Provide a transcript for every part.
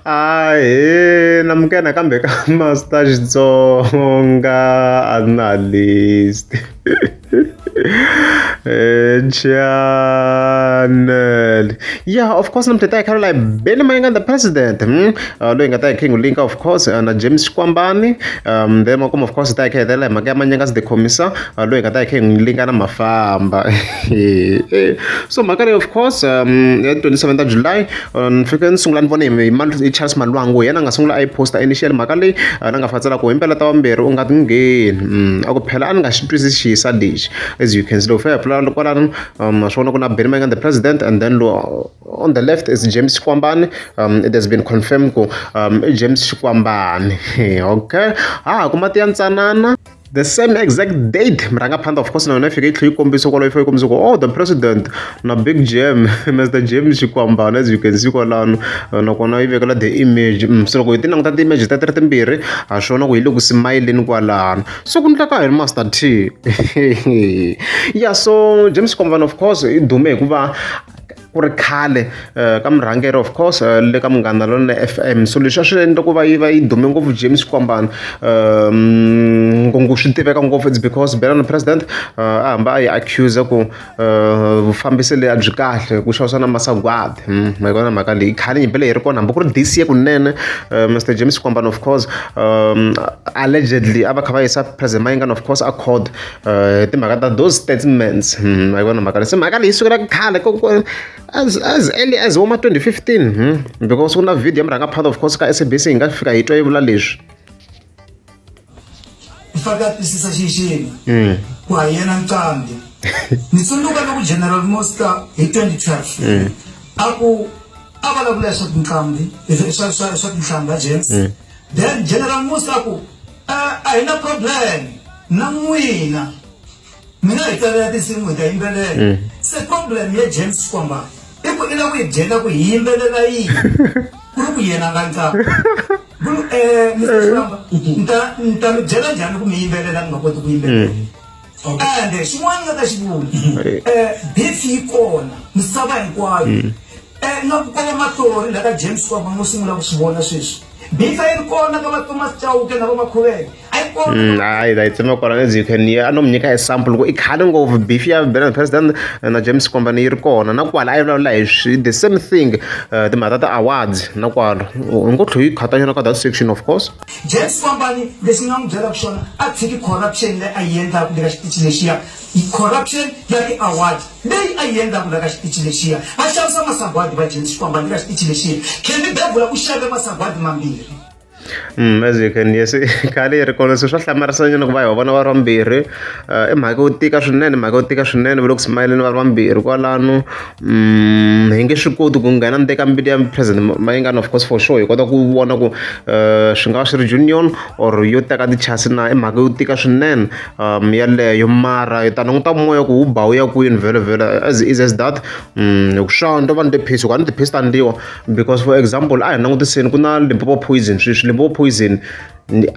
Ahee namukela nakambe ka Master Xitsonga Analyst channel. Yeah, of course namuntlha hi ta hi kha la Benny Mayengani the president loyi hi nga ta hi kha hi n'wi linka of course na James Xikwambani then makumu of course hi ta hi kha hi hetelela hi mhaka ya Manyangazi the Commissar loyi hi nga ta hi kha hi n'wi linka na Mafamba. So mhaka leyi of course ya 27 ta July ni fike ni sungula ni vone hi Charles Malwangu hi yena a nga sungula a yi posta initial mhaka leyi na nga fatsela ku himpela ta vambirhi u nga ti ngheni a ku phela a ni nga xi twisisi xiyisa lexi as you can see loko fika hi pfula kwalano ma swi vona ku na Benny Mayengani the president and then lo on the left is James Xikwambani it has been confirmed ku i James Xikwambani okay ha ha kuma tiya ntsanana the same exact date murhangaphandle of course na yona yi fike yi tlhela yi kombisa kwalaho yi fike yi kombisa ku oh the president na big jam Mr James Xikwambana as you can see kwalano nakona yi vekela the image se loko hi ti languta ti-image ta ti ri timbirhi ha swi vona ku hi le ku simayileni kwalano so ku endleka yini Master T ya so James Xikwambana of course i dume hikuva ku ri khale ka murhangeri of course le ka Munghana Lonene F_M so leswi a swi endla ku va yi va yi dume ngopfu James Xikwambana swi tiveka ngopfu it's because Benny president a hamba a yi accuse ku vufambisi leyi a byi kahle ku xavisa na masagwadi ma yi vona mhaka leyi khale nyimpi leyi yi ri kona hambi ku ri this year kunene Mister James Xikwambana of course allegedly a va kha va yisa president Mayengani of course a court hi timhaka ta those statements ma yi vona mhaka leyi se mhaka leyi sukela khale as as early as woma 2015 because ku na video ya murhangaphatha of course ka S_A_B_C hi nga fika hi twa yi vula leswi i fanele a twisisa xixima ku a yena nqambi ni tsundzuka loko General Muzka hi 2012 a ku a vulavula hi swa tinqambi swa swa swa tinhlamba James then General Muzka a ku a hi na problem na n'wina mina hi tsalela tinsimu hi ta yimbelela se problem ya James Xikwambana i ku i lava ku hi byela ku hi yimbelela yini ku ri ku yena nga nqambi ku Mr Xikwamba ni ta ni ta mi byela njhani ku mi yimbelela mi nga koti ku yimbelela ende xin'wana ni nga ta xi vula beef yi kona misava hinkwayo na ku kova mahlori la ka James Xikwamba no sungula ku swi vona sweswi beef a yi ri kona ka va Thomas Chauke na va Makhuvele a yi kona Hayi la yi tsema kwalano as you can hear a no mi nyika example ku i khale ngopfu beef ya Benny president na James Xikwambana yi ri kona na kwala a yi vulavula hi swi the same thing timhaka ta awards na kwala u ngo tlhe yi khatanyana ka that section of course James Xikwambani lexi ni nga n'wi byelaka xona a tshiki corruption leyi a yi endlaka le ka xitichi lexiya corruption ya ti-award leyi a yi endlaka la ka xitichi lexiya a xavisa masagwadi va James Xikwambani le ka xitichi lexiya Kenny Bebula u xave masagwadi mambirhi As you can hear se khale yi ri kona se swa hlamarisa nyana ku va hi va vona va ri vambirhi i mhaka yo tika swinene mhaka yo tika swinene va le ku simayileni va ri vambirhi kwalano hi nge swi koti ku nghena ndzeni ka mbilu ya president Mayengani of course for sure hi kota ku vona ku swi nga va swi ri junior or yo teka ti-chance na i mhaka yo tika swinene yeleyo mara hi ta languta moya ku wu ba wu ya kwini vhele vhele as easy as that hi ku swa no va ni ti-piece ku a ni ti-piece ta ndliwa because for example a hi langutiseni ku na Limpopo poison sweswi Limpopo poison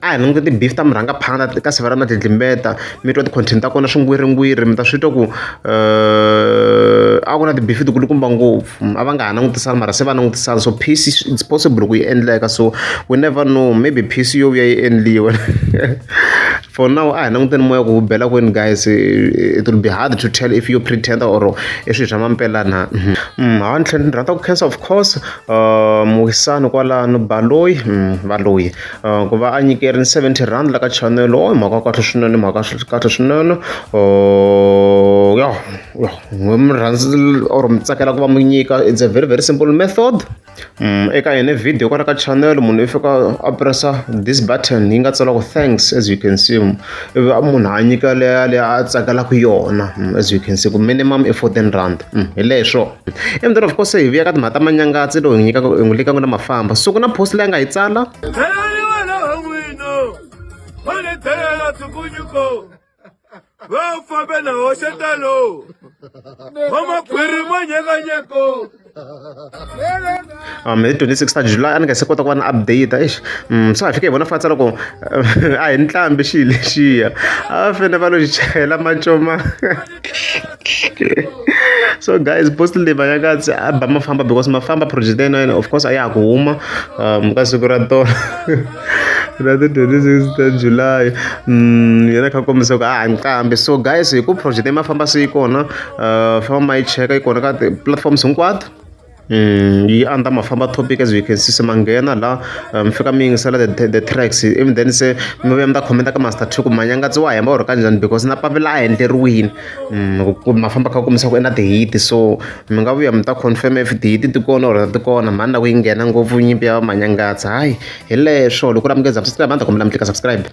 a hi languti ti-beef ta murhangaphandla ka sivara na tindlimbeta mi twa ti-content ta kona swingwiringwiri mi ta swi twa ku a ku na ti-beef tikulukumba ngopfu a va nga ha langutisani mara se va langutisana so peace it's possible ku yi endleka so we never know maybe peace yo vuya yi endliwa for now a hi languteni moya ku wu bela kwini guys it will be hard to tell if you pretend or i swilo swa mampela na ha ni tlhela ni rhandza ku khensa of course Muwisani kwalano Baloyi Baloyi ku va a nyikerile R70 la ka channel oh mhaka kahle swinene mhaka kahle swinene ya ya mi rhandza or mi tsakela ku va mi nyika it's a very very simple method eka yena video kwala ka channel munhu i fika a pressa this button yi nga tsala ku thanks as you can see ivi munhu a nyika leya leya a tsakelaka yona as you can see ku minimum i R14 hi leswo and then of course hi vuya ka timhaka ta manyangatsi lowu hi nyikaka hi n'wi nyikaka na mafamba so ku na post leyi a nga yi tsala Va fambe na hoxa talo. Va makhwiri manyekanyeko. Hi 26 ta July a ni nga se kota ku va na update eish. So hi fike hi vona fatsa loko a hi ntlambi xilo lexiya a va fanele va lo xi chayela mancomani. So guys, post leyi Manyangatsi a ba mafamba because mafamba project ya yena of course a ya ha ku huma ka siku ra tolo ra ti 26 ta July. Yena kha kombisa ku a nqambi. So guys, hi ku project ya mafamba se yi kona, famba ma yi cheka yi kona ka ti-platforms hinkwato. Yi under mafamba topic, as you can see, se ma nghena la mi fika mi yingisela the tracks, even then se mi vuya mi ta comment ka Master Two ku Manyangatsi wa hemba or kanjhani, because na papila a endleriwini ku mafamba kha kombisa ku i na ti-hit. So mi nga vuya mi ta confirm if ti-hit ti kona or ti kona. Mhani na ku yi nghena ngopfu nyimpi ya Manyangatsi. Hayi, hi leswo loko u ri amukeza subscribe, a ni ta kombela mi tlika subscribe.